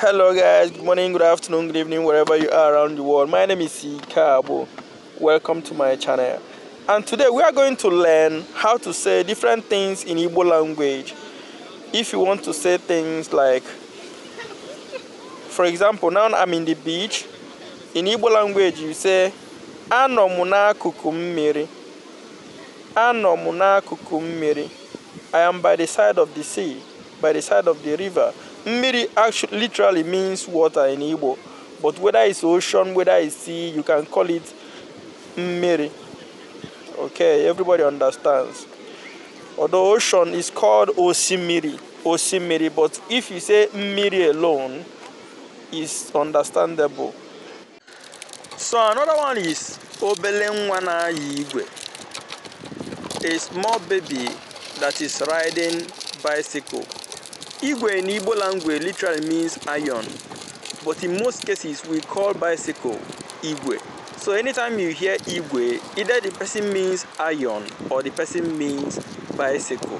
Hello guys, good morning, good afternoon, good evening, wherever you are around the world. My name is Ikabo. Welcome to my channel. And today we are going to learn how to say different things in Igbo language. If you want to say things like, for example, now I'm in the beach. In Igbo language you say, Ano m n'akụkụ mmiri. Ano m n'akụkụ mmiri. I am by the side of the sea, by the side of the river. Mmiri actually literally means water in Igbo, but whether it's ocean, whether it's sea, you can call it mmiri. Okay, everybody understands. Although ocean is called osimiri, but if you say mmiri alone, it's understandable. So another one is obele nwa na-ayị igwe, a small baby that is riding bicycle. Igwe in Igbo language literally means iron, but in most cases we call bicycle Igwe. So anytime you hear Igwe, either the person means iron or the person means bicycle.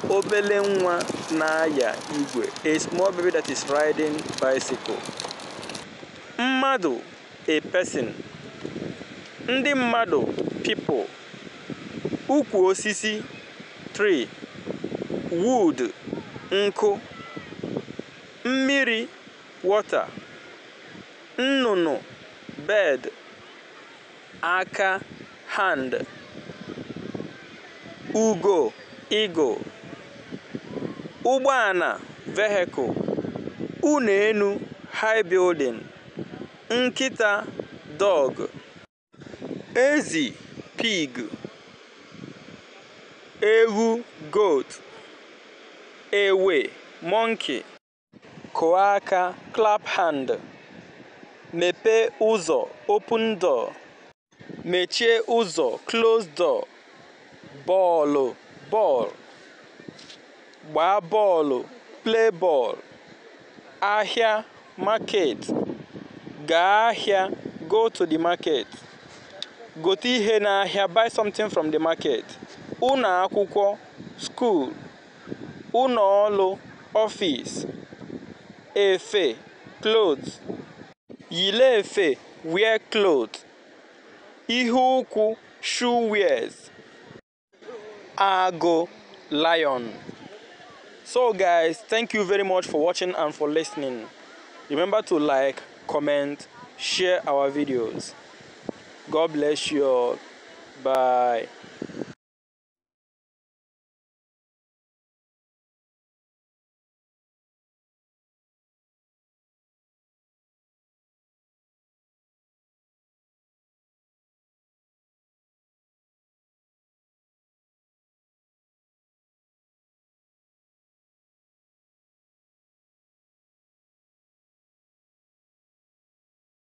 Obele nwa na-aya igwe, a small baby that is riding bicycle. Mmadu, a person. Ndị mmadu, people. Ukwu osisi, tree. Wood, nkụ. Mmiri, water. Nnụnụ, bird. Aka, hand. Ugo, eagle. Ụgbọala, vehicle. Ụnọenu, high building. Nkịta, dog. Ezi, pig. Ewu, goat. Ewe, monkey. Kụọ aka, clap hand. Mepee ụzọ, open door. Mechie ụzọ, close door. Bọọlụ, ball. Gbaa bọọlụ, play ball. Ahịa, market. Gaa ahịa, go to the market. Gote ihe n'ahịa, buy something from the market. Ụlọ akwụkwọ, school. Ụlọ ọrụ, office. Efe, clothes. Yile efe, wear clothes. Ihe ụkwụ, shoe wears. Agụ, lion. So guys, thank you very much for watching and for listening. Remember to like, comment, share our videos. God bless you all. Bye.